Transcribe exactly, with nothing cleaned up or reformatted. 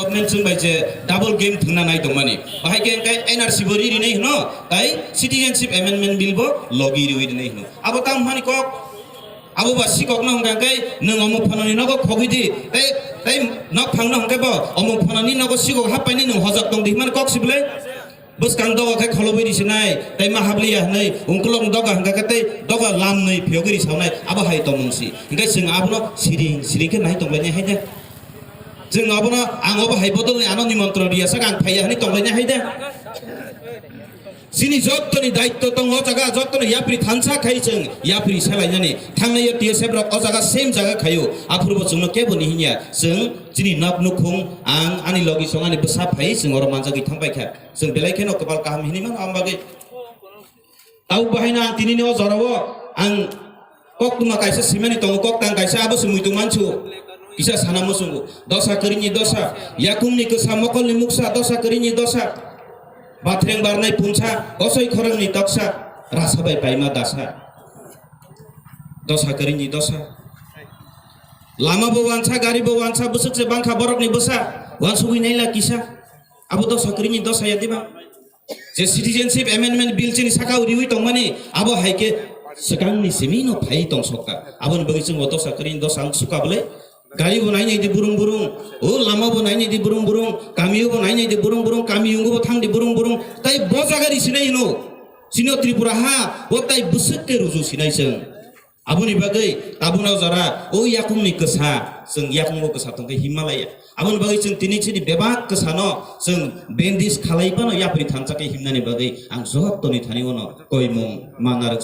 Government chwng bai je double game thwngna nai tongmani. Bahai khe hwnkhe N R C bo ri rinai hwno, tai Citizenship Amendment Bill bo logi riwi rinai hwno. Abo tamo hani kok, abo ba sikokno hwnkha khe nwng omuk phanani nogo khogwi di, tei, tei nok phangno hwnkhe bo omuk phanani nogo sikok happaini nwng hojak tong di hwnmani kok si bwlai? Bwskang doga khe kholobwi risinai, tei ma habliya hwnwi, ungkulok doga hwnkha khe tei doga lamnwi phiyogwi risaunai, abo hai tongmung si. Hwnkhe chwng abono siring siring khe nai tonglainai hai de. Chwng abono, ang obo hai bodolni ano nimontron riya sak ang phaiya hwnwi tonglainai hai de. Chini jottoni daitto tongo o jaga, jottoni yapri thansa khai chwng yapri selainani. Thangnaiyo T S F rok o jaga same jaga khaio. Aphuru bo chwngno kebo ni hinya. Chwng chini nok nukhung, ang ani logi song ani bwsa phai chwng oro manjagwi thangbai kha. Chwng belai kheno kwbal kaham hinwi mano ang bagwi. Tabuk bahaino ang tinini o jorao ang koktwma kaisa simani tongo, koktang kaisa abo se muitu mansu. Kisa sana muchungo. Dosa kwrwini dosa, yakungni kwsa, mokolni muksa, dosa kwrwini dosa. Bathreng barnai punsa, kosoi khorangni toksa, rasa bai paima dasa. Dosa kwrwini dosa. Lama bo wansa, gari bo wansa, bwswk se bangkha borokni bwsa, wansugwi naila kisa. Abo dosa kwrwini dosa ya diba? Je Citizenship Amendment Bill chini sakao riwi tongmani, abo hai khe swkangni simi no phai tong sokha. Aboni bagwi chwng bo dosa kwrwini dosa wng sukha bwlai. Gari bo nainai di burung burung, o lama bo nainai di burung burung, kamio bo nainai di burung burung, kami yungo bo thang di burung burung. Tai bo jaga ri sinai hino. Chini o Tripura ha, o tai bwswk khe ruju sinai chwng. Aboni bagwi tabukno jora o yakungni kwsa, chwng yakungo kwsa tongkhe himma laiya. Aboni bagwi chwng tini chini bebak kwsano chwng bandage khalai phano yapri thansa khe himnani bagwi ang jottoni thani uano koimung manna rwk